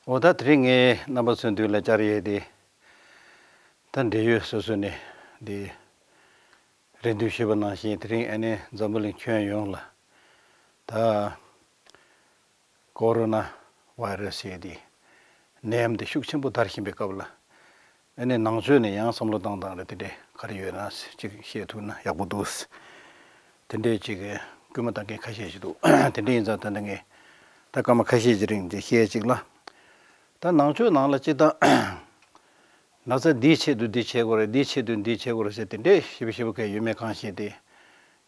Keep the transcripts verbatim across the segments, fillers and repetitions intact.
འོ་ད་དེ་རིང་ངས་རྣམ་པ་ཚོའི་མདུན་ལ་བཅར་ཡས་དེ། ད་འབྲེལ་ཡོད་སོ་སོ་ནས་འདི་རེ་འདུན་ཞུས་པ་ནང་བཞིན་དེ་རིང་ཨ་ནི་འཛམ་བུ་གླིང་ཁྱོན་ཡོངས་ལ་ད་ཀོ་རོ་ན་བྷའི་རེ་སི་ཟེར་དེ་ནད་ཡམས་དེ་ཤུགས་ཆེན་པོ་དར་བཞིན་པའི་སྐབས་ལ། ཨ་ནི་ནང་ཆོས་ནས་ཡང་བསམ་བློ་བཏང་སྟངས་རེ་དེ་འདྲས་ག་རེ་ཡོད་ན་ཅིག་བཤད་ཐུབ་ན་ཡག་པོ་འདུག། དེ་འདྲས་ཅིག་སྐུལ་མ་བཏང་མཁན་ཁ་ཤས་ཤིག་འདུག། དེ་འདྲས་ཡིན་ཙང་ད་ལྟ་ངས་ད་སྐར་མ་ཁ་ཤས་ཀྱི་རིང་དེ་བཤད་ཅིག་ལ། ད་ནང་ཆོས་ནང་ལ་སྤྱིར་བཏང་ན་ཚ་འདིའི་ཆེད་དུ་འདི་བྱེད་དགོས་རེད། འདིའི་ཆེད་དུ་འདི་བྱེད་དགོས་རེད་ཟེར་དེ་འདྲས་ཞིབ་ཞིབ་ག་ཡོད་མེད་གང་ཤེས་ཏེ།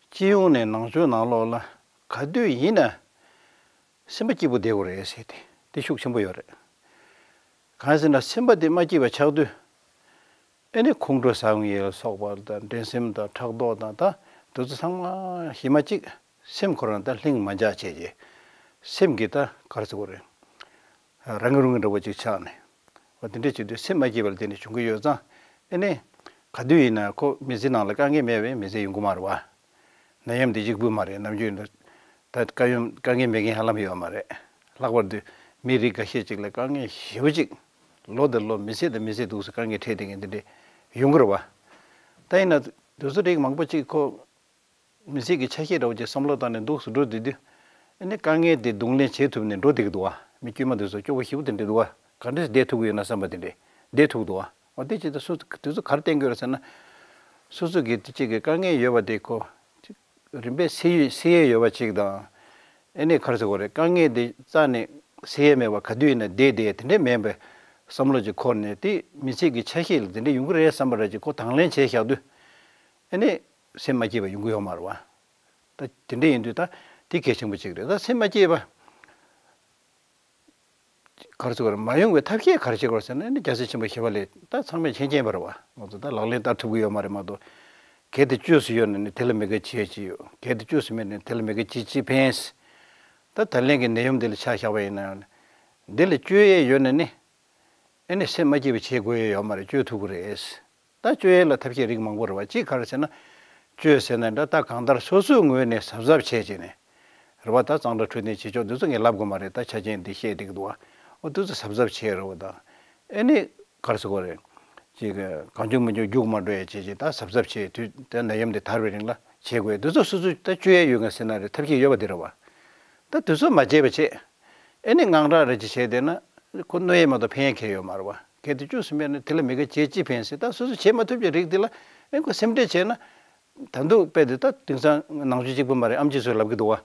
སྤྱི་ཡོངས་ནས་ནང་ཆོས་ནང་ལོགས་ལ་ག་དུས་ཡིན་ན་སེམས་པ་སྐྱིད་པོ་བསྡད་དགོས་རེད་ཟེར་ཏེ་དེ་ཤུགས་ཆེན་པོ་ཡོད་རེད། གང་ཟེར་ན་སེམས་པ་དེ་མ་སྐྱིད་པ་ཆགས་དུས། ཨེ་ནི་ཁོང་ཁྲོ་ཟ་ཡོང་ཡས་ལ་སོགས་པ་དང་འགྲན་སེམས་དང་ཕྲག་དོག་དང་ད་དེ་ཚོ་ཚང་མ་གཞི་མ་གཅིག་སེམས་ཁོ་རང་ད་ལྷིང་མ་འཇགས་བྱས་རྗེས་སེམས་ཀྱི་ད་ག་རེ་ཟེར་དགོས་རེད། རང་གི་རུང་གི་འདྲ་པོ་ཅིག་ཆགས་ནས། འོ་དེ་འདྲས་བྱེད་དུས་སེམས་མ་སྐྱིད་པ་ལ་བརྟེན་ནས་བྱུང་གི་ཡོད་ཙང་། ཨེ་ནི་ག་དུས་ཡིན་ན་ཁོ་མི་ཚེ་ནང་ལ་དཀའ་ངལ་མེད་པའི་མི་ཚེ་ཡོང་གི་མ་རེད་བ། ནད་ཡམས་འདི་གཅིག་པུ་མ་རེད། ནམ་རྒྱུན་ད་དཀའ་ཡོང་དཀའ་ངལ་མེད་མཁན་ཧ་ལམ་ཡོད་མ་རེད། ལྷག་པར་དུ་མི་རིགས་འགའ་ཤས་ཅིག་ལ་དཀའ་ངལ་ཞེ་པོ་ཅིག་ལོ་དང་ལོ་མི་ཚེ་དང་མི་ཚེ་འདུག་སེ་དཀའ་ངལ་འཕྲད་བསྡད་མཁན་འདི་འདྲས་ཡོང་གི་རེད་བ། ད་ཡིན་ན་དུས་ཚོད་རིགས་མང་པོ་ཅིག་ཁོ་མི་ཚེ་གི་ཆ་ཤས་འདྲ་བོ་ཅིག་བསམ་བློ་བཏང་ནས་འདུག་སེ་འགྲོ་བསྡད་དུས། ཨ་ནི་དཀའ་ངལ་དེ་གདོང་ལེན་བྱེད་ཐུབ་ནས་འགྲོ་བསྡད་ཀྱི་འདུག་བ། མི་དཀྱུས་མ་དེ་ཚོ་སྐྱོ་བོ་ཞེ་པོ་དེ་འདྲས་འདུག་བ། ག་འདྲས་བསྡད་ཐུབ་ཀྱི་ཡོད་ན་བསམ་པ་དེ་འདྲས་བསྡད་ཐུབ་འདུག་བ། འོ་དེ་ཅིག་ད་སོ་སོ་དེ་ཚོ་ག་རེ་བསྟན་གྱི་ཡོད་རེད་ཟེར་ན། སོ་སོ་གི་དེ་གཅིག་གི་དཀའ་ངལ་ཡོད་པ་དེ་ཁོ། རིམ་པས་སེལ་ཡུལ་སེལ་ཡས་ཡོད་པ་ཅིག་དང་། ཨེ་ནས་ག་རེ་ཟེར་དགོས་རེད། དཀའ་ངལ་དེ་རྩ་ནས་སེལ་ཡས་མེད་པ་ག་དུས་ཡིན་ན་བསྡད་བསྡད་དེ་འདྲས་མིན་པའི་བསམ་བློ་ཅིག་འཁོར་ནས་དེ་མི་ཚེ་གི་ཆ་ཤས་ལ་དེ་འདྲས་ཡོང་གི་རེད་བསམ་པ་ར་ཅིག་ཁོ་དང་ལེན་བྱས་བཞག་དུས། ཨེ་ནས་སེམས་མ་སྐྱིད་པ་ཡོང་གི་ཡོད་མ་རེད་བ། ད་དེ་འདྲས་ཡིན་དུས་ད་དེ་གལ་ཆེན་པོ་ཅིག་རེད། ད་སེམས་མ་སྐྱིད་པ། ག་རེ་ཟེར་དགོས་རེད། མ་ཡོང་བའི་ཐབས་ཤེས་ག་རེ་བྱེད་དགོས་རེད་ཟེར་ན་ནི་རྒྱལ་སྲས་ཆེན་པོ་ཞི་བ་ལྷས་ད་ཚང་མས་མཁྱེན་མཁྱེན་པ་རེད་བ། ང་ཚོ་ད་ལག་ལེན་བསྟར་ཐུབ་ཀྱི་ཡོད་མ་རེད་མ་གཏོགས། གལ་ཏེ་བཅོས་སུ་ཡོད་ན་ནི་དེ་ལ་མི་དགའ་བྱེད་ཀྱི་ཡོད། གལ་ཏེ་བཅོས་སུ་མེད་ན་དེ་ལ་མི་དགའ་བྱེད་ཅི་ཕན། ད་ད་ལན་གྱི་ནད་ཡམས་འདི་ལ་ཆ་བཞག་པ་ཡིན་ན། འདི་ལ་བཅོས་ཡས་ཡོད་ན་ནི། ཨེ་ནི་སེམས་མ་སྐྱིད་པ་བྱེད་དགོས་ཡས་ཡོད་མ་རེད། བཅོས་ཐུབ་ཀྱི་རེད། ད་བཅོས་ཡས་ལ་ཐབས་ཤེས་རིགས་མང་པོ་རེད་བ། གཅིག་ག་རེ་ཟེར་ན། བཅོས་ཟེར་ན་འདྲ་ད་གང་ལྟར་སོ་སོའི་ངོས་ནས་གཟབ་གཟབ་བྱས་བྱས་ནས། རེད་བ། ད་གཙང་སྦྲ་འཕྲོད་བསྟེན་བྱེད་ཕྱོགས་འདི་ཚོ་ངས་ལབ་དགོས་མ་རེད། ད་ཆ་རྐྱེན་འདི་བཤད་བསྡད་ཀྱི་འདུག་བ། འོ་འདི་ཚོ་གཟབ་གཟབ་བྱས་རེད་བ། ད་ཨེ་ནི་ག་རེ་ཟེར་དགོས་རེད། ཅིག་གང་བྱུང་མང་བྱུང་རྒྱུགས་མ་འགྲོ་ཡས་བྱས་བྱས་ད་གཟབ་གཟབ་བྱས་དུས་ད་ནད་ཡམས་འདི་དར་བའི་རིང་ལ་བྱེད་དགོས། འདི་ཚོ་སོ་སོ་ད་བཅོས་ཡས་ཡོད་ངེས་ཟེར་ན་རེད། ཐབས་ཤེས་ཡོད་པ་འདི་རེད་བ། ད་དུས་ཚོད་མ་བརྗེད་པ་བྱེད། ཨེ་ནི་དངངས་སྐྲག་རེ་ཅིག་བྱས་བསྡད་ན། ཁོ་གནོད་ཡས་མ་གཏོགས་ཕན་ཡས་གང་ཡང་ཡོད་མ་རེད་བ། གལ་ཏེ་བཅོས་སུ་མེད་ན་དེ་ལ་མི་དགའ་བྱས་ཅི་ཕན་ཟེར། ད་སོ་སོ་བྱེད་མ་ཐུབ་ཀྱི་རིགས་དེ་ལ་ཨེ་ཁོ་སེམས་ཁྲལ་བྱས་ན། ད་དུང་དཔེ་དེ་ད་དེང་སང་ནང་ཆོས་གཅིག་པུ་མ་རེད། ཨེམ་ཆི་ཚོས་ལབ་ཀྱི་འདུག་བ།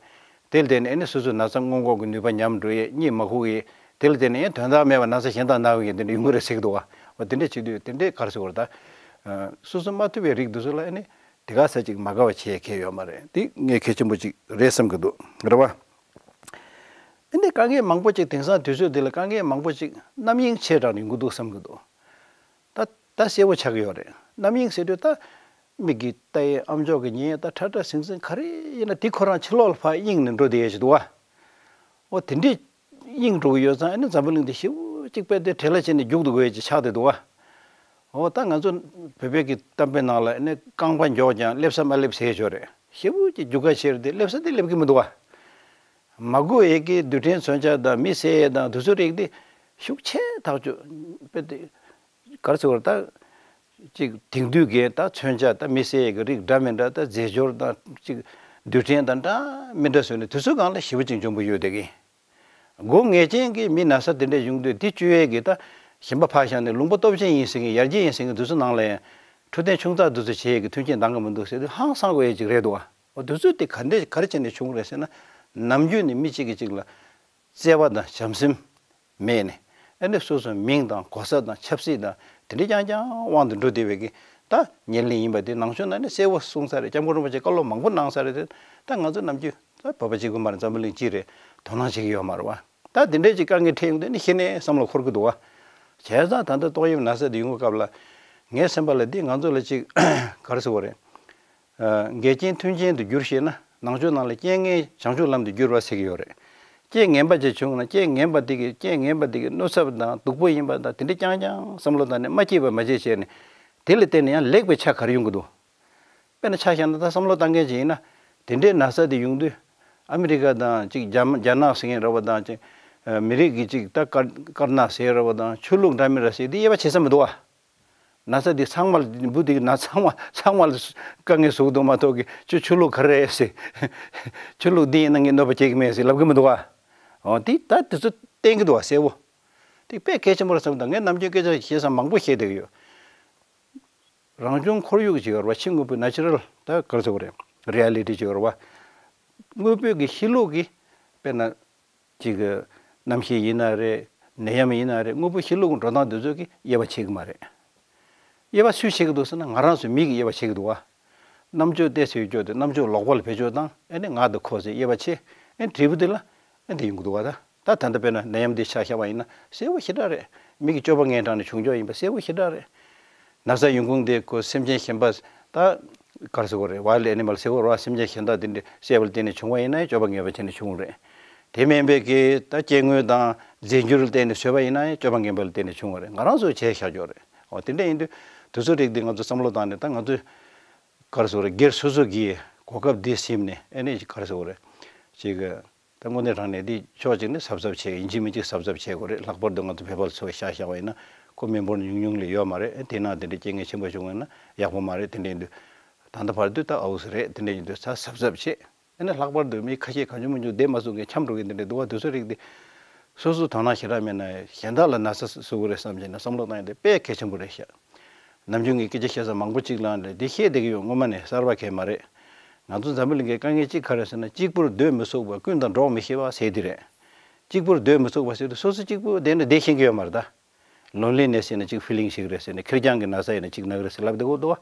དེ་ལ་བརྟེན་ནས་ཨེ་ནི་སོ་སོའི་ན་ཚ་སྔོན་འགོག་གི་ནུས་པ་ཉམས་འགྲོ་ཡས། གཉིད་མ་ཁུག་ཡས། དེ་ལ་བརྟེན་ནས་ཨེ་དོན་དག་མེད་པ་ན་ཚ་གཞན་དག་ན་གི་ཡས་དེ་འདྲ་ཡོང་གི་རེད་ཟེར་གྱི་འདུག་བ། འོ་དེ་འདྲ་བྱེད་དུས་དེ་འདྲས་ག་རེ་ཟེར་དགོས་རེད། ད་སོ་སོ་མ་ཐུབ་པའི་རིགས་དེ་ཚོ་ལ་ཨེ་ནི་དེ་ག་ས་ཅིག་མ་དགའ་བ་བྱེད་མཁན་ཡོད་མ་རེད། དེ་ངས་གལ་ཆེན་པོ་ཅིག་རེད་བསམ་གྱི་འདུག། རེད་བ། ཨ་ནི་དཀའ་ངལ་མང་པོ་ཅིག་དེང་སང་དུས་ཚོད་འདི་ལ་དཀའ་ངལ་མང་པོ་ཅིག་རྣམ་གཡེང་ཆེ་དྲགས་ནས་ཡོང་གི་འདུག་བསམ་གྱི་འདུག། ད་ད་གསལ་པོ་ཆགས་ཀྱི་ཡོད་རེད། རྣམ་གཡེང་ཟེར་དུས་ད་མིག་གིས་ལྟ་ཡས། ཨམ་ཅོག་གིས་ཉན་ཡས། ད་ཁྲ་ཁྲ་ཟིང་ཟིང་ག་རེ་ཡིན་ན་དེ་ཁོ་རང་ཕྱི་ལོགས་ལ་ཕར་གཡེང་ནས་འགྲོ་བསྡད་ཡས་ཅིག་འདུག་བ། འོ་དེ་འདྲས་གཡེང་འགྲོ་གི་ཡོད་ཙང་ཨ་ནི་འཛམ་བུ་གླིང་འདི་ཞེ་པོ་ཅིག་དཔེ་དེ་བྲེལ་བ་བྱས་ནས་རྒྱུག་འདུག་གི་ཅིག་ཆགས་བསྡད་འདུག་བ། འོ་ད་ང་ཚོ་བོད་པའི་གི་གཏམ་དཔེ་ནང་ལ་ཨ་ནི་རྐང་པ་མགྱོགས་ཀྱང་སླེབས་ས་མ་སླེབས་ཟེར་ཡས་ཅིག་ཡོད་རེད། ཞེ་པོ་ཅིག་རྒྱུག་ཁ་ཆེ་རུ་དེ་སླེབས་ས་དེ་སླེབས་ཀྱི་མི་འདུག་བ། མ་དགོས་ཡས་ཀྱི་རྡུལ་ཕྲན་མཚོན་ཆ་དང་མི་བསད་ཡས་དང་དེ་ཚོའི་རིགས་དེ་ཤུགས་ཆེ་ཐག་ཆོད། དཔེ་དེ་ག་རེ་ཟེར་དགོས་རེད། ད་ཅིག་དེང་དུས་ཀྱི་ད་མཚོན་ཆ་དང་མི་བསད་ཡས་ཀྱི་རིགས་འདྲ་མི་འདྲ། ད་རྫས་སྦྱོར་དང་ཅིག་རྡུལ་ཕྲན་དང་འདྲ་མི་འདྲ་བཟོས་ནས་དེ་ཚོའི་སྒང་ལ་ཞེ་པོ་ཅིག་འཇོན་པོ་ཡོད་བསྡད་ཀྱི། སྒོ་ངལ་ཅན་གྱི་མི་ན་ཚ་དེ་འདྲ་ཡོང་དུས་དེ་བཅོས་ཡས་ཀྱི་ད་གཞན་པ་ཕར་བཞག་ནས་ལུང་པ་སྟོབས་ཆེན་ཡིན་ཟེར་མཁན། ཡར་རྒྱས་ཡིན་ཟེར་མཁན་དེ་ཚོ་ནང་ལ་ཡང་འཕྲོད་བསྟེན་ཆུང་ཙག་དེ་ཚོ་བྱེད་ཡས་ཀྱི་མཐུན་རྐྱེན་འདང་གི་མི་འདུག་ཟེར་དུས་ཧང་སང་དགོས་ཡས་ཅིག་རེད་འདུག་བ། འོ་དེ་ཚོ་དེ་ག་འདྲས་ག་རེ་བྱས་ནས་བྱུང་རེད་ཟེར་ན། ནམ་རྒྱུན་ནས་མི་གཅིག་གིས་གཅིག་ལ་བརྩེ་བ་དང་བྱམས་སེམས་མེད་ནས། ཨ་ནི་སོ་སོའི་མིང་དང་གོ་ས་དང་ཆབ་སྲིད་དང་དེ་འདྲ་རྐྱང་རྐྱང་དབང་དུ་འགྲོ་བསྡད་པའི་གི་ད་ཉེར་ལེན་ཡིན་པ་དེ་ནང་ཆོས་ནང་ནས་གསལ་པོ་གསུངས་ཚར་རེད། སྐྱབས་མགོན་རིན་པོ་ཆེས་བཀའ་སློབ་མང་པོ་གནང་ཚར་རེད་དེ། ད་ང་ཚོ་ནམ་རྒྱུན་ད་བོད་པ་གཅིག་པུ་མ་རེད། འཛམ་བུ་གླིང་སྤྱི་རེད། དོ་སྣང་བྱེད་ཀྱི་ཡོད་མ་རེད་བ། ད་དེ་འདྲས་ཅིག་དཀའ་ངལ་འཕྲད་ཡོང་དུས་ནི་གཞི་ནས་བསམ་བློ་འཁོར་གྱི་འདུག་བ། བྱས་ཙང་ད་ལྟ་ཏོག་དབྱིབས་ན་ཚ་དེ་ཡོང་གི་སྐབས་ལ་ངའི་སེམས་པ་ལ་འདི་ང་ཚོ་ལ་ཅིག་ག་རེ་ཟེར་དགོས་རེད། འགལ་རྐྱེན་མཐུན་རྐྱེན་དུ་འགྱུར་ཤེས་ན། ནང་ཆོས་ནང་ལ་རྐྱེན་ངན་བྱང་ཆུབ་ལམ་དུ་བསྒྱུར་བ་ཟེར་གྱི་ཡོད་རེད། རྐྱེན་ངན་པ་ཅིག་བྱུང་ན་རྐྱེན་ངན་པ་དེ་གི་རྐྱེན་ངན་པ་དེ་གི་གནོད་ཚབས་དང་སྡུག་པོ་ཡིན་པ་དང་དེ་འདྲ་རྐྱང་རྐྱང་བསམ་བློ་བཏང་ནས་མ་སྐྱིད་པ་མ་བྱེད་བྱས་ནས། དེ་ལ་བརྟེན་ནས་ཡང་ལེགས་པའི་ཆ་ག་རེ་ཡོང་གི་འདུག། དཔེར་ན་ཆ་བཞག་ན་ད་བསམ་བློ་བཏང་མཁན་ཅིག་ཡིན་ན། དེ་འདྲའི་ན་ཚ་དེ་ཡོང་དུས་ཨ་མི་རི་ཀ་དང་ཅིག་རྒྱ་རྒྱ་ནག་ཟེར་མཁན་རེད་བ་དང་ཅིག་ མི་རིགས་ཀྱི་ཅིག་ད་དཀར་དཀར་ནག་ཟེར་ར་བ་དང་ཆོས་ལུགས་འདྲ་མི་འདྲ་ཟེར་དེ་དབྱེ་བ་ཕྱེ་ས་མི་འདུག་བ། ན་ཚ་འདི་ཚང་མ་ལ་འབུ་འདི་ན་ཚང་མ་ཚང་མ་ལ་དཀའ་ངལ་བཟོ་གི་འདུག་མ་གཏོགས་ཀྱི་ཁྱོད་ཆོས་ལུགས་ག་རེ་རེད་ཟེར། ཆོས་ལུགས་འདི་ཡིན་ན་ངས་གནོད་པ་བྱེད་ཀྱི་མེད་ཟེར་ལབ་ཀྱི་མི་འདུག་བ། འོ་དེ་ད་དེ་ཚོ་བསྟན་གྱི་འདུག་བ་གསལ་བོ། དེ་དཔེ་གལ་ཆེན་པོ་རེད་བསམ་གྱི་འདུག་ངས་ནམ་རྒྱུན་སྐད་ཆ་བཤད་ས་མང་པོ་བཤད་བསྡད་ཀྱི་ཡོད། རང་བྱུང་ཁོར་ཡུག་ཅིག་ཡོད་རེད་བ། ཕྱི་དངོས་པོའི་ནེ་ཅུ་རལ་ད་ག་རེ་ཟེར་དགོས་རེད། རི་ཨེ་ལི་ཊི་ཅིག་ཡོད་རེད་བ། དངོས་པོའི་གི་གཤིས་ལུགས་ཀྱི་དཔེར་ན་ཅིག་གནམ་གཤིས་ཡིན་ན་རེད། ནད་ཡམས་ཡིན་ན་རེད། དངོས་པོའི་གཤིས་ལུགས་ཀྱི་འགྲོ་སྟངས་དེ་ཚོ་གི་དབྱེ་བ་ཕྱེ་གི་མ་རེད། དབྱེ་བ་སུས་ཕྱེ་གི་འདུག་ཟེར་ན་ང་རང་ཚོ་མི་གིས་དབྱེ་བ་ཕྱེ་གི་འདུག་བ། རྣམ་ཅོག་ཏོག་ཙམ་ཡོད་ཀྱོག་དེ་རྣམ་ཅོག་ལོག་པ་ལ་བེད་སྤྱོད་བཏང་། ཨེ་ནི་ང་དང་ཁོ་ཟེར་དབྱེ་བ་ཕྱེ། ཨེ་ནི་འབྲས་བུ་དེ་ལ་ཨེ་འདི་ཡོང་གི་འདུག་བ། ད་ད་ད་ལྟ་དཔེར་ན་ནད་ཡམས་འདི་ཆ་བཞག་པ་ཡིན་ན་གསལ་བོ་ཞེ་དྲག་རེད། མི་གི་སྤྱོད་པ་ངན་དྲགས་ནས་བྱུང་ཀྱོག་ཡིན་པ་གསལ་བོ་ཞེ་དྲག་རེད། ན་ཚ་ཡོང་ཁུངས་དེ་ཁོ་སེམས་ཅན་གཞན་པ་ད་ག་རེ་ཟེར་དགོས་རེད། ཝའིལ་ཌི་ཨེ་ནི་མལ་ཟེར་དགོས་རེད་བ། སེམས་ཅན་གཞན་དག་དེ་འདྲ་བསད་པ་ལ་བརྟེན་ནས་བྱུང་བ་ཡིན་ན་སྤྱོད་པ་ངན་པ་བྱས་ནས་བྱུང་རེད། དེ་མིན་པའི་གི་ད་སྐྱེ་དངོས་དང་རྫས་འགྱུར་ལ་བརྟེན་ནས་བཟོས་པ་ཡིན་ན་སྤྱོད་པ་ངན་པ་ལ་བརྟེན་ནས་བྱུང་བ་རེད། ང་རང་ཚོས་བྱས་བཞག་ཀྱོག་རེད། འོ་དེ་འདྲ་ཡིན་དུས་དེ་ཚོ་རིགས་འདི་ང་ཚོ་བསམ་བློ་བཏང་ནས་ད་ང་ཚོས་ག་རེ་ཟེར་དགོས་རེད། སྒེར་སོ་སོ་གི་གོ་སྐབས་འདི་ཟིན་ནས་ཨེ་ནི་ག་རེ་ཟེར་དགོས་རེད། ཅིག་ད་དངོས་གནས་དྲང་གནས་འདི་ཕྱོགས་གཅིག་ནས་གཟབ་གཟབ་བྱེད། ཡིན་གཅིག་མིན་གཅིག་གཟབ་གཟབ་བྱེད་དགོས་རེད། ལྷག་པར་དུ་ང་ཚོ་བོད་པ་ཚོ་བཞག་བཞག་པ་ཡིན་ན་ཁོ་མི་འབོར་ཉུང་ཉུང་ལས་ཡོད་མ་རེད། དེ་ནང་དེ་འདྲའི་རྐྱེན་ངན་ཆེན་པོ་བྱུང་བ་ཡིན་ན་ཡག་པོ་མ་རེད། དེ་འདྲ་ཡིན་དུས་ད་ལྟ་བར་དུ་ད་ཨའུ་སི་རེད། དེ་འདྲ་ཡིན་དུས་ད་གཟབ་གཟབ་བྱེད། ཨེ་ནི་ལྷག་པར་དུ་མི་ཁ་ཤས་གང་བྱུང་མང་བྱུང་བསྡད་མ་བཟོད་མཁན་འཁྱམ་འགྲོ་མཁན་དེ་འདྲ་འདུག་བ། དེ་ཚོ་རིགས་དེ་སོ་སོ་དོ་སྣང་ཞེ་དྲག་མེད་ན་གཞན་དག་ལ་ན་ཚ་བཟོ་གི་རེད་བསམ་བྱས་ན་བསམ་བློ་བཏང་ཡ་དེ་དཔེ་གལ་ཆེན་པོ་རེད་ཤག་ནམ་རྒྱུན་ངས་སྐད་ཆ་བཤད་ས་མང་པོ་གཅིག་ལ་ལས་འདི་བཤད་བསྡད་ཀྱི་ཡོད། སྔོན་མ་ནས་གསར་པ་གང་ཡང་མ་རེད། ང་ཚོ་འཛམ་བུ་གླིང་གི་དཀའ་ངལ་གཅིག་ག་རེ་ཟེར་ན། གཅིག་པུར་སྡོད་མི་ཚུགས་པ་ཀུན་དང་འགྲོགས་མི་ཤེས་པ་ཟེར་དེ་རེད། གཅིག་པུར་སྡོད་མི་ཚུགས་པ་ཟེར་དུས་སོ་སོ་གཅིག་པུ་བསྡད་ན་བསྡད་ཤེས་ཀྱི་ཡོད་མ་རེད་ད། ལོན་ལི་ནེ་སི་ཟེར་ན་གཅིག་ཕི་ལིང་ཞིག་རེད་ཟེར་ནས། ཁེར་རྐྱང་གི་ན་ཚ་ཡིན་ན་གཅིག་ན་གི་རེད་ཟེར་ལབ་བསྡད་ཀྱི་འདུག་བ།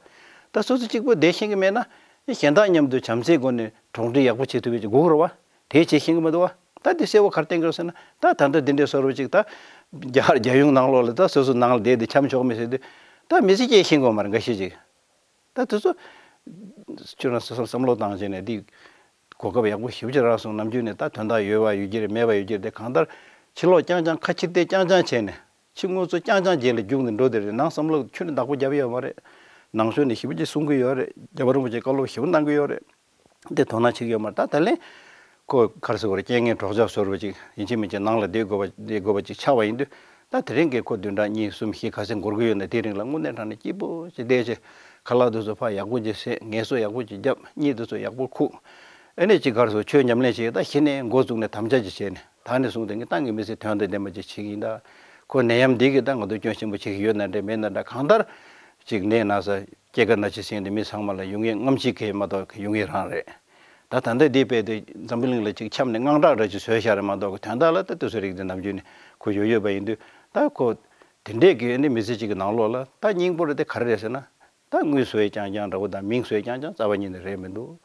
ད་སོ་སོ་གཅིག་པུ་བསྡད་ཤེས་ཀྱི་མེད་ན་གཞན་དག་མཉམ་དུ་བྱམས་བརྩེའི་སྒོ་ནས་གྲོགས་འདྲིས་ཡག་པོ་བྱེད་ཐུབ་ཡས་ཅིག་དགོས་ཀྱི་རེད་བ། དེ་བྱེད་ཤེས་ཀྱི་མི་འདུག་བ། ད་དེ་གསལ་བོ་ག་རེ་བསྟན་གྱི་རེད་ཟེར་ན། ད་ད་ལྟ་འདི་འདྲའི་བཟོ་འདྲ་ཅིག་ད་རྒྱ་གར་རྒྱལ་ཡོངས་ནང་ལོགས་ལ་ད་སོ་སོ་ནང་ལ་བསྡད་དེ་འཆམ་ཆོག་མེད་ཟེར་དུས་ད་མི་ཚེ་སྐྱེལ་ཤེས་ཀྱི་ཡོད་མ་རེད་འགའ་ཤས་ཅིག་ད་དེ་ཚོ་ཁྱོད་རང་སོ་སོར་བསམ་བློ་བཏང་བྱས་ནས། འདི་གོ་སྐབས་ཡག་པོ་ཞེ་པོ་ཅིག་རག་སོང་། ནམ་རྒྱུན་ནས་ད་དོན་དག་ཡོད་པ་ཡོད་ཀྱི་རེད། མེད་པ་ཡོད་ཀྱི་རེད། དེ་གང་ལྟར་ཕྱི་ལོགས་རྐྱང་རྐྱང་ཁ་ཕྱིར་བལྟས་རྐྱང་རྐྱང་བྱས་ནས་ཕྱི་དངོས་གཙོ་རྐྱང་རྐྱང་རྗེས་ལ་རྒྱུགས་ནས་འགྲོ་བསྡད་རེད། ནང་བསམ་བློ་ཁྱོན་ནས་བདག་པོ་རྒྱབ་ཡོད་མ་རེད། ནང་ཆོས་ནས་ཞེ་པོ་ཅིག་གསུང་གི་ཡོད་རེད། རྒྱལ་བ་རིན་པོ་ཆེས་བཀའ་སློབ་ཞེ་པོ་གནང་གི་ཡོད་རེད། འདི་དོ་སྣང་བྱེད་ཀྱི་ཡོད་མ་རེད། ད་ད་ལན་ཁོ་ག་རེ་ཟེར་དགོས་རེད། རྐྱེན་ངན་གྲོགས་ཆགས་བཟོ་འདྲ་ཅིག་ཡིན་གཅིག་མིན་གཅིག་ནང་ལ་བསྡད་དགོས་པ་བསྡད་དགོས་པ་ཅིག་ཆགས་པ་ཡིན་དུས། ད་དེ་རིང་གི་ཁོ་བདུན་ཕྲག་གཉིས་གསུམ་བཞི་ག་ཚོད་འགོར་གྱི་ཡོད་ན། དེའི་རིང་ལ་དངོས་གནས་དྲང་གནས་སྐྱིད་པོ་ཅིག་བསྡད་བྱས། ཁ་ལག་དེ་ཚོ་ཕར་ཡག་པོ་ཅིག་བཟས། ངལ་གསོ་ཡག་པོ་ཅིག་བརྒྱབ། གཉིད་དེ་ཚོ་ཡག་པོ་ཁུག་ཨེ་ནས་ཅིག་ག་རེ་ཟེར་དགོས། ཆོས་ཉམས་ལེན་བྱས། ད་གཞི་ནས་འགོ་བཙུགས་ནས་དམ་བཅའ་ཅིག་བྱས་ནས། ད་ནས་བཟུང་སྟེ་ངས་ཏང་གི་མི་ཚེ་དོན་དང་ལྡན་པ་ཅིག་བྱེད་ཀྱི་ཡིན། ད་ཁོ་ནད་ཡམས་འདི་གིས་ད་ང་ཚོ་སྐྱོན་ཆེན་པོ་བྱེད་ཀྱི་ཡོད་ན་འདྲ་མེད་ན་འདྲ། གང་ལྟར་ཅིག་ནད་ན་ཚ་སྐྱེ་རྒ་ན་འཆི་ཟེར་མཁན་དེ་མི་ཚང་མ་ལ་ཡོང་ཡས་སྔ་ཕྱི་གང་ཡང་མ་གཏོགས་ཡོང་ཡས་རང་རེད། ད་ད་ལྟ་འདི་རྦད་དེ་འཛམ་བུ་གླིང་ལ་ཅིག་ཁྱབ་ནས་དངངས་སྐྲག་འདྲ་ཅིག་བཟོས་བཞག་རེད་མ་གཏོགས། དོན་དག་ལ་ད་དེ་ཚོ་རིགས་དེ་ནམ་རྒྱུན་ནས་ཁོ་ཡོད་ཡོད་པ་ཡིན་དུས། ད་ཁོ་དེ་འདྲས་ཀྱི་ནི་མི་ཚེ་གཅིག་གི་ནང་ལོགས་ལ་ད་སྙིང་པོ་རེད་དེ་ག་རེ་རེད་ཟེར་ན། ད་དངུལ་བཟོ་ཡས་རྐྱང་རྐྱང་འདྲ་པོ་དང་མིང་བཟོ་ཡས་རྐྱང་རྐྱང་རྩ་བ་ཉིད་ནས་རེད་མི་འདུག་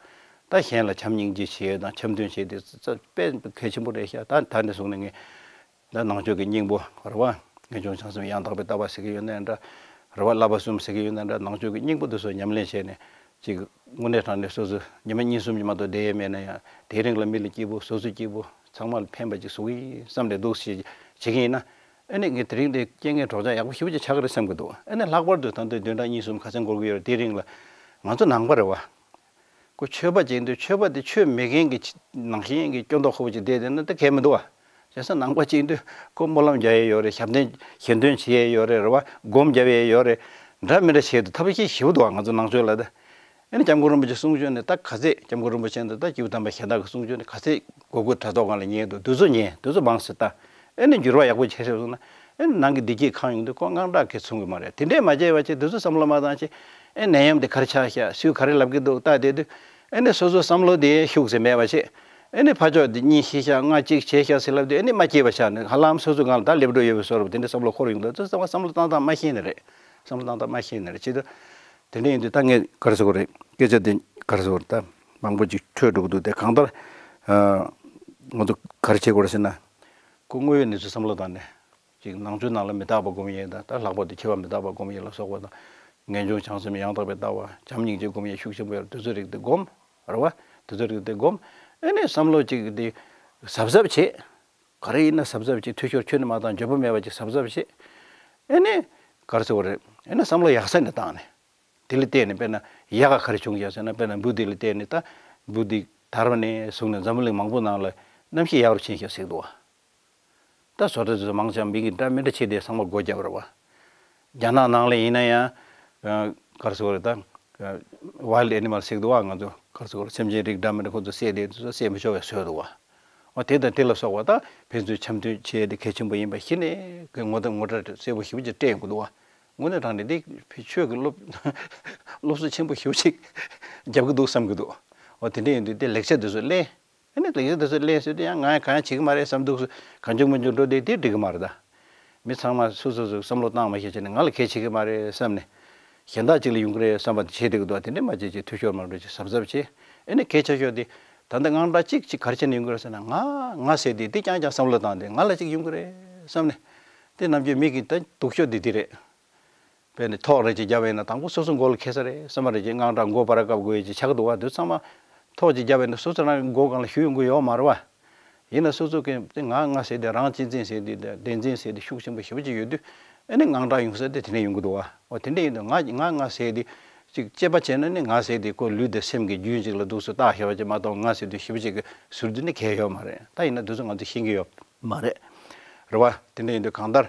ད་གཞན་ལ་བྱམས་སྙིང་རྗེ་བྱེད་ཡས་དང་འཆམ་མཐུན་བྱེད་དེ་རྩ་དཔེ་གལ་ཆེན་པོ་རེད་ཤག་ད་ད་ནས་བཟུང་ནས་ངས་ད་ནང་ཆོས་ཀྱི་སྙིང་པོ་རེད་བ། ངེས་འབྱུང་བྱང་སེམས་ཡང་དག་པའི་ལྟ་བ་ཟེར་གྱི་ཡོད་ན་འདྲ། རེད་བ། བསླབ་པ་གསུམ་ཟེར་གྱི་ཡོད་ན་འདྲ། ནང་ཆོས་ཀྱི་སྙིང་པོ་དེ་ཚོ་ཉམས་ལེན་བྱས་ནས་ཅིག་དངོས་གནས་དྲང་གནས་སོ་སོ་ཉི་མ་གཉིས་གསུམ་གྱི་མ་གཏོགས་བསྡད་ཡས་མེད་ན་ཡང་། དེའི་རིང་ལ་མི་ལ་སྐྱིད་པོ། སོ་སོ་སྐྱིད་པོ། ཚང་མ་ལ་ཕན་པ་ཅིག་བཟོ་གི་ཡིན་བསམ་ནས་འདུག་སེ་བྱེད་ཀྱི་ཡིན་ན། ཨ་ནི་ངས་དེ་རིང་འདི་རྐྱེན་ངན་གྲོགས་ཆགས་ཡག་པོ་ཞེ་པོ་ཅིག་ཆགས་ཀྱི་རེད་བསམ་གྱི་འདུག་ཨ་ནི་ལྷག་པར་དུ་ད་ལྟ་བདུན་ཕྲག་གཉིས་གསུམ་ག་ཚོད་འགོར་གྱི་ཡོད་རེད། དེའི་རིང་ལ་ང་ཚོ་ནང་པ་རེད་བ། ཁོ་ཆོས་པ་ཅིག་ཡིན་དུས་ཆོས་པ་དེ་ཆོས་མེད་མཁན་གྱི་ནང་བཞིན་གྱི་སྐྱོན་མདོག་ཁ་པོ་ཅིག་བསྡད་བསྡད་ན་ད་གལ་མི་འདུག་བ། བྱས་ཙང་ནང་པ་ཅིག་ཡིན་དུས་ཁོ་སྨོན་ལམ་རྒྱག་ཡས་ཡོད་རེད། ཞབས་བརྟན་ཞལ་འདོན་བྱེད་ཡས་ཡོད་རེད། རེད་བ། སྒོམ་རྒྱབ་ཡས་ཡོད་རེད། འདྲ་མི་འདྲ་བྱས་འདུག་ཐབས་ཤེས་ཞེ་པོ་འདུག་བ། ང་ཚོ་ནང་ཆོས་ལ་ད། ཨ་ནི་སྐྱབས་མགོན་རིན་པོ་ཆེ་གསུང་ཆོས་ནི་ད་ག་ཚད། སྐྱབས་མགོན་རིན་པོ་ཆེ་འདི་ད་སྐྱེས་བུ་དམ་པ་གཞན་དག་གི་གསུང་ཆོས་ནི་ག་ཚད་སྒོར་སྒོར་དྲ་ཐོག་སྒང་ལ་ཉན་འདུག་དེ་ཚོ་ཉན། དེ་ཚོ་མང་སེ་ལྟ། ཨ་ནི་འགྱུར་བ་ཡག་པོ་བྱས་ཤག་གསུངས་ན། ཨ་ནི་ནང་གི་བདེ་སྐྱིད་གང་ཡོང་དུས་ཁོ་དངངས་སྐྲག་གིས་མཚོན་གི་མ་རེད། དེ་འདྲས་མ་བྱས་པ་བྱས། དེ་ཚོ་བསམ་བློ་མ་བཏང་བྱས། ཨ་ནད་ཡམས་དེ་ག་རེ་ཆགས་ཤག་སུས་ག་རེ་ལབ་ཀྱི་འདུག་ལྟ་བསྡད་དུས། ཨ་ནི་སོ་སོ་བསམ་བློ་དེ་ཤུགས་ཟེར་མེད་པ་བྱས། ཨ་ནི་ཕར་ཕྱོགས་དེ་གཉིད་ཤི་ཤག་ལྔ་གཅིག་བྱས་ཤག་ཟེར་ལབ་དུས། ཨ་ནི་མ་སྐྱིད་པ་ཆགས་ནས་ཧ་ལམ་སོ་སོ་སྒང་ལ་ད་སླེབས་འགྲོ་ཡོད་པའི་བཟོ་འདྲ་པོ་དེ་འདྲས་བསམ་བློ་འཁོར་ཡོང་དུས། ཚོ་བསམ་བློ་བཏང་སྟངས་མ་ཤེས་ནི་རེད། བསམ་བློ་བཏང་སྟངས་མ་ཤེས་ནི་རེད། བྱེད་དུས། དེ་འདྲ་ཡིན་དུས་ད་ངས་ག་རེ་ཟེར་དགོས་རེད། སྐད་ཆ་དེ་ག་རེ་ཟེར་དགོས་རེད། ད་མང་པོ་ཅིག་འཕྲོས་འགྲོ་གི་འདུག་དེ་གང་ལྟར་ཨ་ང་ཚོ་ག་རེ་བྱེད་དགོས་རེད་ཟེར་ན། ཁོ་དངོས་ཡོད་གནས་ཚུལ་བསམ་བློ་བཏང་ནས། ཅིག་ནང་ཆོས་ནང་ལ་མི་རྟག་པ་སྒོམ་ཡས་དང་། ད་ལྷག་པར་དུ་འཆི་བ་མི་རྟག་པ་སྒོམ་ཡས་ལ་སོགས་པ་དང་། ངེས་འབྱུང་བྱང་སེམས་ཡང་དག་པའི་ལྟ་བ། བྱམས་སྙིང་རྗེ་སྒོམ་ཡས་ཤུགས་ཆེན་པོ་ཡོད་རེད། དེ་ཚོ་རིགས་དེ་སྒོམ། རེད་བ། དེ་ཚོ་རིགས་དེ་སྒོམ། ཨེ་ནས་བསམ་བློ་ཅིག་དེ་གཟབ་གཟབ་བྱེད། ག་རེ་ཡིན་ན་གཟབ་གཟབ་བྱེད། འཐུས་ཤོར་ཁྱོན་ནས་མ་བཏང་། འཇོན་པོ་མེད་པ་ཅིག་གཟབ་གཟབ་བྱེད། ཨེ་ནས་ག་རེ་ཟེར་དགོས་རེད། ཨེ་ནས་བསམ་བློ་ཡག་ས་ནས་བཏང་ནས། དེ་ལ་བརྟེན་ནས་དཔེར་ན་ཡག་ག་ག་རེ་བྱུང་ཤག་ཟེར་ན། དཔེར་ན་འབུ་དེ་ལ་བརྟེན་ནས། ད་འབུ་དེ་དར་བ་ནས་བཟུང་ནས་འཛམ་བུ་གླིང་མང་པོ་ནང་ལ་གནམ་གཤིས་ཡག་རུ་ཕྱིན་ཤག་ཟེར་གི་འདུག་བ། ད་བཟོ་གྲྭ་དེ་ཚོ་མང་ཆེ་བ་མི་གི་འདྲ་མི་འདྲ་བྱས་ཏེ་ཚང་མ་སྒོ་བརྒྱབ་རེད་བ། རྒྱ་ནག་ནང་ལ་ཡིན་ན་ཡང་། ཨ། ག་རེ་ཟེར་དགོས་རེད་ད། ཨ། ཝའིལ་ཌི་ཨེ་ནི་མལ་ཟེར་གི་འདུག་བ། ང་ཚོ་ག་རེ་ཟེར་དགོས་རེད། སེམས་ཅན་རིགས་འདྲ་མི་འདྲ་ཁོ་ཚོ་བསད་དེ་དེ་ཚོ་བསད་མི་ཆོག་པའི་བཟོས་འདུག་བ། འོ་དེ་དང་དེ་ལ་སོགས་པ་ད་ཕན་ཚུན་འཆམ་མཐུན་བྱས་ཏེ་གལ་ཆེན་པོ་ཡིན་པ་གཞི་ནས་ངོ་ངོ་ངོ་སྤྲོད་གསལ་པོ་ཞེ་པོ་ཅིག་སྤྲད་ཡོང་གི་འདུག་བ། དངོས་གནས་དྲང་གནས་འདི་ཆོས་ཀྱི་སློབ་སློབ་གསོ་ཆེན་པོ་ཞེ་པོ་ཅིག་རྒྱབ་ཀྱི་འདུག་བསམ་གྱི་འདུག་འོ་དེ་འདྲ་ཡིན་དུས་དེ་ལེགས་ཆ་དེ་ཚོ་གླེང་། ཨ་ནི་ལེགས་ཆ་དེ་ཚོ་གླེང་ཟེར་དུས་ཡང་ང་ཡང་གང་ཡང་བྱེད་ཀྱི་མ་རེད་བསམ་འདུག་གང་བྱུང་མང་བྱུང་འགྲོ་བསྡད་དེ་འགྲིག་གི་མ་རེད་ད། མི་ཚང་མ་སོ་སོ་སོ་བསམ་བློ་བཏང་མ་ཤེས་བྱས་ནས་ང་ལ་གལ་ཆེ་གི་མ་རེད་བསམ་ནས། གཞན་དག་ཅིག་ལ་ཡོང་གི་རེད་བསམ་པ་དེ་བྱེད་བསྡད་ཀྱི་འདུག་དེ་འདྲ་མ་བྱེད་ཅིག་འཐུས་ཤོར་མ་འགྲོ་ཅིག་གཟབ་གཟབ་བྱེད། ཨ་ནི་གལ་ཆེ་ཤོས་དེ། ད་ལྟ་དངངས་སྐྲག་གཅིག་ཅིག་ག་རེ་བྱས་ནས་ཡོང་གི་རེད་ཟེར་ན། ང་ང་ཟེར་དེ་དེ་རྐྱང་རྐྱང་བསམ་བློ་བཏང་སྟེ་ང་ལ་ཅིག་ཡོང་གི་རེད་བསམ་ནས། དེ་ནམ་རྒྱུན་མི་གི་ད་སྡུག་ཤོས་དེ་དེ་རེད། དཔེར་ན་ཐོག་རེ་ཅིག་བརྒྱབ་པ་ཡིན་ན་དང་པོ་སོ་སོ་མགོ་ལ་འཁེལ་ས་རེད་བསམ་པ་རེ་ཅིག་དངངས་སྐྲག་མགོ་བར་བཀབ་དགོས་ཡས་ཅིག་ཆགས་ཀྱི་འདུག་བ། དེ་ཚང་མ་ཐོག་ཅིག་བརྒྱབ་པ་ཡིན་ན་སོ་སོ་རང་མགོ་སྒང་ལ་གཞུ་ཡོང་གི་ཡོད་མ་རེད་བ། ཡིན་ན་སོ་སོ་གི་དེ་ང་ང་ཟེར་དེ་རང་གཅེས་འཛིན་ཟེར་དེ་དེ་བདེན་འཛིན་ཟེར་དེ་ཤུགས་ཆེན་པོ་ཞེ་པོ་ཅིག་ཡོད་དུས། ཨ་ནི་དངངས་སྐྲག་ཡོང་ས་དེ་དེ་ནས་ཡོང་གི་འདུག་བ། འོ་དེ་འདྲ་ཡིན་དུས་ང་ང་ང་ཟེར་དེ་ཅིག་དཔྱད་པ་བྱས་ན་ནི་ང་ཟེར་དེ་ཁོ་ལུས་དང་སེམས་ཀྱི་རྒྱུན་ཅིག་ལ་འདུག་སེ་བཏགས་བཞག་པ་ཅིག་མ་གཏོགས། ང་ཟེར་དུས་ཞེ་པོ་ཅིག་གི་ཟུར་དུ་ནི་གང་ཡང་ཡོད་མ་རེད། ད་ཡིན་ན་དེ་ཚོ་ང་ཚོས་ཤེས་ཀྱི་ཡོད་མ་རེད། རེད་བ། དེ་འདྲ་ཡིན་དུས་གང་ལྟར་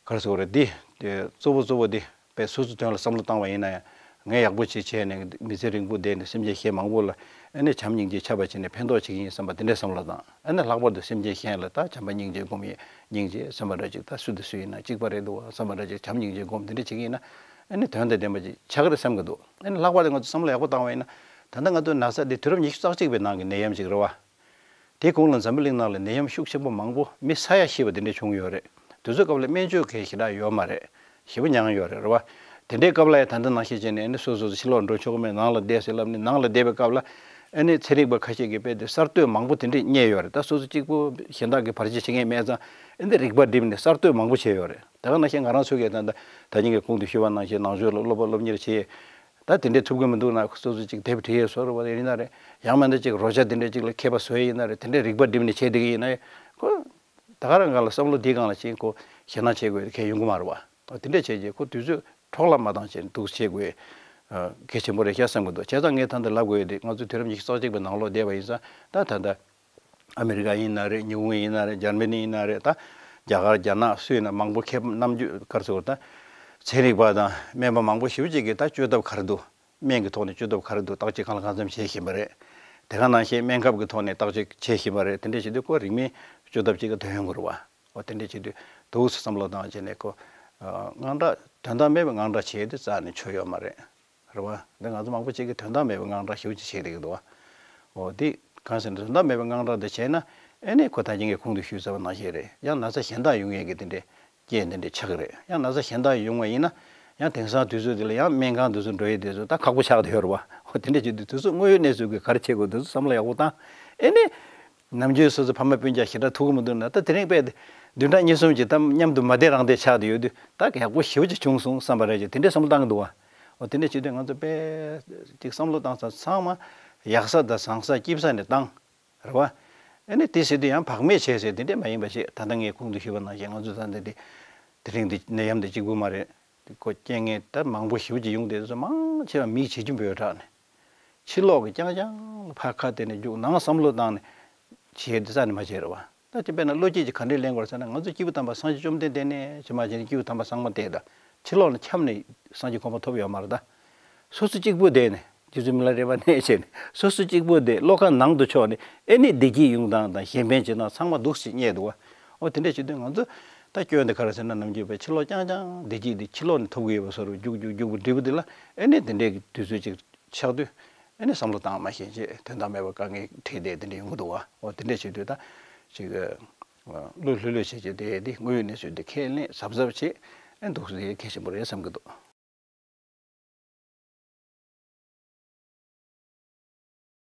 ག་རེ་ཟེར་དགོས་རེད། འདི་དེ་གཙོ་བོ་གཙོ་བོ་དེ་དཔེ་སོ་སོའི་དོན་ལ་བསམ་བློ་བཏང་བ་ཡིན་ན་ཡང་། ངས་ཡག་པོ་ཅིག་བྱས་ནས་མི་ཚེ་རིང་པོ་བསྡད་ནས་སེམས་ཅན་གཞན་མང་པོ་ལ་ཨ་ནི་བྱམས་སྙིང་རྗེ་ཆགས་པ་བྱས་ནས་ཕན་ཐོགས་བྱེད་ཀྱི་ཡིན་བསམ་པ་དེ་འདྲའི་བསམ་བློ་བཏང་། ཨ་ནི་ལྷག་པར་དུ་སེམས་ཅན་གཞན་ལ་ད་བྱམས་པ་སྙིང་རྗེ་སྒོམ་ཡས། སྙིང་རྗེ་བསམ་པ་འདྲ་ཅིག་ད་སུ་དང་སུ་ཡིན་ན་གཅིག་པ་རེད་འདུག་བསམ་པ་འདྲ་ཅིག་བྱམས་སྙིང་རྗེ་སྒོམ་དེ་འདྲ་བྱེད་ཀྱི་ཡིན་ན། ཨ་ནི་དོན་དང་ལྡན་པ་ཅིག་ཆགས་ཀྱི་རེད་བསམ་གྱི་འདུག་ཨ་ནི་ལྷག་པར་དུ་ང་ཚོ་བསམ་བློ་ཡག་པོ་བཏང་བ་ཡིན་ན། ད་ལྟ་ང་ཚོ་ན་ཚ་འདི་དུས་རབས་ཉི་ཤུ་རྩ་གཅིག་པའི་ནང་གི་ནད་ཡམས་ཅིག་རེད་བ། དེའི་གོང་ལ་འཛམ་བུ་གླིང་ནང་ལ་ནད་ཡམས་ཤུགས་ཆེན་པོ་མང་པོ་མི་ས་ཡ་ཤི་བ་དེ་འདྲ་བྱུང་ཡོད་རེད། དེ་ཚོའི་སྐབས་ལ་སྨན་བཅོས་གང་ཞེ་དྲག་ཡོད་མ་རེད། ཞེ་པོ་མྱངས་ཡོད་རེད། རེད་བ། དེ་འདྲའི་སྐབས་ལ་ཡང་ད་ལྟ་ནང་བཞིན་བྱས་ནས་ཨ་ནི་སོ་སོ་སོ་ཕྱི་ལོགས་འགྲོ་ཆོག་གི་མེད། ནང་ལ་བསྡད་ཟེར་ལབ་ནས་ནང་ལ་བསྡད་པའི་སྐབས་ལ། ཨ་ནི་ཚན་རིག་པ་ཁ་ཤས་ཀྱིས་དཔེ་དེ་གསར་གཏོད་མང་པོ་དེ་འདྲས་རྙེད་ཡོད་རེད། ད་སོ་སོ་གཅིག་པུ་གཞན་དག་གིས་བར་ཆད་བྱེད་མཁན་མེད་ཙང་། ཨ་ནི་རིག་པ་བསྒྲིམས་ནས་གསར་གཏོད་མང་པོ་བྱས་ཡོད་རེད། དེ་ག་ནང་བཞིན་ང་རང་ཚོ་གིས་ད་ལྟ་ད་ཉིན་གྱི་གོང་དུ་ཞུས་པ་ནང་བཞིན་ནང་ཆོས་ལ་སློབ་པ་སློབ་གཉེར་བྱས། ད་དེ་འདྲས་ཐུབ་ཀྱི་མི་འདུག་ན་སོ་སོ་གཅིག་དེབ་བྲིས་ཡས་བཟོ་རུ་བ་ཡིན་ན་རེད། ཡང་མིན་ན་གཅིག་རོལ་ཆ་དེ་འདྲས་གཅིག་ལ་མཁས་པ་བཟོ་ཡས་ཡིན་ན་རེད། དེ་འདྲས་རིག་པ་བསྒྲིམས་ནས་བྱས་བསྡད་ཀྱི་ཡིན་ན། ཁོ་ད་ག་རང་སྒང་ལ་བསམ་བློ་འདིའི་སྒང་ལ་ཕྱིན། ཁོ་ཞེད་སྣང་བྱེད་དགོས་ཡས་གང་ཡང་ཡོང་གི་མ་རེད་བ། འོ་དེ་འདྲས་བྱས་རྗེས་ཁོ་དུས་ཚོད་འཕྲོ་བརླག་མ་བཏང་བྱས་འདུག་སེ་བྱེད་དགོས་ཡས་གལ་ཆེན་པོ་རེད་ཤག་བསམ་གྱི་འདུག་བྱས་ཙང་ངས་ད་ལྟ་ལབ་དགོས་ཡས་དེ་ང་ཚོ་དུས་རབས་ཉི་ཤུ་རྩ་གཅིག་པའི་ནང་ལོགས་བསྡད་པ་ཡིན་ཙང་། ད་ད་ལྟ་ཨ་མི་རི་ཀ་ཡིན་ན་རེད། ཉི་ཧོང་ཡིན་ན་རེད། འཇར་མ་ནི་ཡིན་ན་རེད། ད་རྒྱ་གར་རྒྱ་ནག་སུ་ཡིན་ན་མང་པོ་མཁས་པ་རྣམ་འགྱུར་ག་རེ་ཟེར་དགོས་རེད། ད་ཚན་རིག་པ་དང་སྨན་པ་མང་པོ་ཞེ་པོ་ཅིག་གིས་ད་བཅོས་ཐབས་ག་རེ་འདུག་སྨན་གྱི་ཐོག་ནས་བཅོས་ཐབས་ག་རེ་འདུག་བརྟག་དཔྱད་གང་ལ་གང་འཚམ་བྱེད་བཞིན་པ་རེད། དེ་ག་ནང་བཞིན་སྨན་ཁབ་ཀྱི་ཐོག་ནས་བརྟག་དཔྱད་བྱེད་བཞིན་པ་རེད། དེ་འདྲ་བྱེད་དུས་ཁོ་རིང་མིན་བཅོས་ཐབས་ཅིག་གི་ཐོན་ཡོང་གི་རེད་བ། འོ་དེ་འདྲ་བྱེད་དུས་འདུག་སེ་བསམ་བློ་བཏང་བྱས་ནས་ཁོ། ཨ། དངངས་སྐྲག་དོན་དག་མེད་པའི་དངངས་སྐྲག་བྱས་དེ་རྩ་ནས་ཆོ་ཡོད་མ་རེད། རེད་བ། འདི་ང་ཚོ་མང་པོ་ཅིག་གིས་དོན་དག་མེད་པའི་དངངས་སྐྲག་ཞེ་པོ་ཅིག་བྱེད་བསྡད་ཀྱི་འདུག་བ། འོ་དེ་གང་ཟེར་ན་དོན་དག་མེད་པའི་དངངས་སྐྲག་དེ་བྱས་ན། ཨེ་ནས་ཁོ་ད་གིན་ངས་གོང་དུ་ཞུས་ཚར་བ་ནང་བཞིན་རེད། ཡང་ན་ཚ་གཞན་དག་ཡོང་ཡས་ཀྱི་དེ་འདྲའི་རྐྱེན་དེ་འདྲ་ཆགས་ཀྱི་རེད། ཡང་ན་ཚ་གཞན་དག་ཡོང་བ་ཡིན་ན། ཡང་དེང་སང་དུས་ཚོད་འདི་ལ་ཡང་སྨན་ཁང་དུ་ཚུར་འགྲོ་ཡས་དེ་ཚོ་ད་ཁག་པོ་ཆགས་བསྡད་ཡོད་རེད་བ། འོ་དེ་འདྲ་བྱེད་དུས་དུས་ཚོད་དངོས་ཡོད་གནས་ཚུལ་གྱིས་ག་རེ་བྱེད་དགོས་དེ་ཚོ་བསམ་བློ་ཡག་པོ་བཏང་། ཨེ་ནས། ནམ་རྒྱུན་སོ་སོ་ཕ་མ་སྤུན་ཀྱག་ཞེ་དྲག་ཐུག་གི་མི་འདུག་ན། ད་དེ་རིང་དཔེ་བདུན་ཕྲག་གཉིས་གསུམ་གྱི་ད་མཉམ་དུ་མ་བསྡད་རང་བསྡད་ཆགས་བསྡད་ཡོད་དུས། ད་ཡག་པོ་ཞེ་པོ་ཅིག་བྱུང་སོང་བསམ་པ་རེད་ཅེས་དེ་འདྲའི་བསམ་བློ་བཏང་གི་འདུག་བ། འོ་དེ་འདྲ་བྱེད་དུས་ང་ཚོ་དཔེ་ཅིག་བསམ་བློ་བཏང་ས་ཚང་མ་ཡག་ས་དང་བཟང་ས་སྐྱིད་ས་ནས་བཏང་། རེད་བ། ཨ་ནི་དེ་ཟེར་དུས་ཡང་བག་མེད་བྱས་ཟེར་དེ་འདྲས་མ་ཡིན་པ་ཞིག་ད་ལྟ་ངས་གོང་དུ་ཞུས་པ་ནང་བཞིན་ང་ཚོ་ད་ལྟ་འདི་དེ་རིང་འདི་ནད་ཡམས་འདི་གཅིག་པུ་མ་རེད། ཁོ་རྐྱེན་ངན་ད་མང་པོ་ཞེ་པོ་ཅིག་ཡོང་བསྡད་ཚོ་མང་ཆེ་བ་མིའི་བྱེད་རྒྱུ་འབོད་དྲགས་ནས། ཕྱི་ལོགས་ཀྱི་རྐྱང་རྐྱང་ལ་ཕར་ཁ་གཏད་ནས་རྒྱུགས། ནང་བསམ་བློ་བཏང་ནས་བྱེད་དེ་རྩ་ནས་མ་བྱེད་རེད་བ། ད་ཅི་དཔེར་ན་བློ་སྐྱེད་ཀྱི་ག་འདྲས་ལེན་དགོས་ཟེར་ན། ང་ཚོ་སྐྱེས་བུ་དམ་པ་སངས་རྒྱས་བཅོམ་ལྡན་འདས་ནས་ཇི་མ་ཇི་ནས་སྐྱེས་བུ་དམ་པ་ཚང་མ་བལྟས་ད། ཕྱི་ལོགས་ནས་འཁྱམས་ནས་སངས་རྒྱས་གོ་འཕང་ཐོབ་ཡོད་མ་རེད་ད། སོ་སོ་གཅིག་པུ་བསྡད་ནས་རྗེ་བཙུན་མི་ལ་རས་པ་ནས་བྱས་ནས་སོ་སོ་གཅིག་པུ་བསྡད། བློ་ཁ་ནང་དུ་ཕྱོགས་ནས་ཨེ་ནི་བདེ་སྐྱིད་ཡོང་སྟངས་དང་གཞན་ཕན་བྱེད་སྟངས་ཚང་མ་འདུག་སེ་རྙེད་འདུག་བ། འོ་དེ་འདྲས་བྱེད་དུས་ང་ཚོ་ད་སྐྱོན་དེ་ག་རེ་ཟེར་ན། ནམ་རྒྱུན་པའི་ཕྱི་ལོགས་རྐྱང་རྐྱང་བདེ་སྐྱིད་དེ་ཕྱི་ལོགས་ནས་ཐོབ་ཀྱི་ཡོད་པ་བཟོ་འདྲ་རྒྱུགས་རྒྱུགས་རྒྱུགས་པ་འདྲ་པོ་དེ་ལ་ཨེ་ནི་དེ་འདྲས་ཀྱི་དུས་ཚོད་ཅིག་ཆགས་དུས། ཨེ་ནི་བསམ་བློ་བཏང་མ་ཤེས་བྱས་དོན་དག་མེད་པར་དཀའ་ངལ་འཕྲད་བསྡད་དེ་འདྲ་ཡོང་གི་འདུག་བ། འོ་དེ་འདྲ་བྱེད་དུས་ད་ཅིག་ཨ། བློ་ལྷོད་ལྷོད་བྱས་བྱས་དེ་དེ་དངོས་ཡོད་གནས་ཚུལ་དེ་ཁས་ལེན་གཟབ་གཟབ་བྱས། ཨེ་འདུག་སེ་གལ་ཆེན་པོ་རེད་བསམ་གྱི་འདུག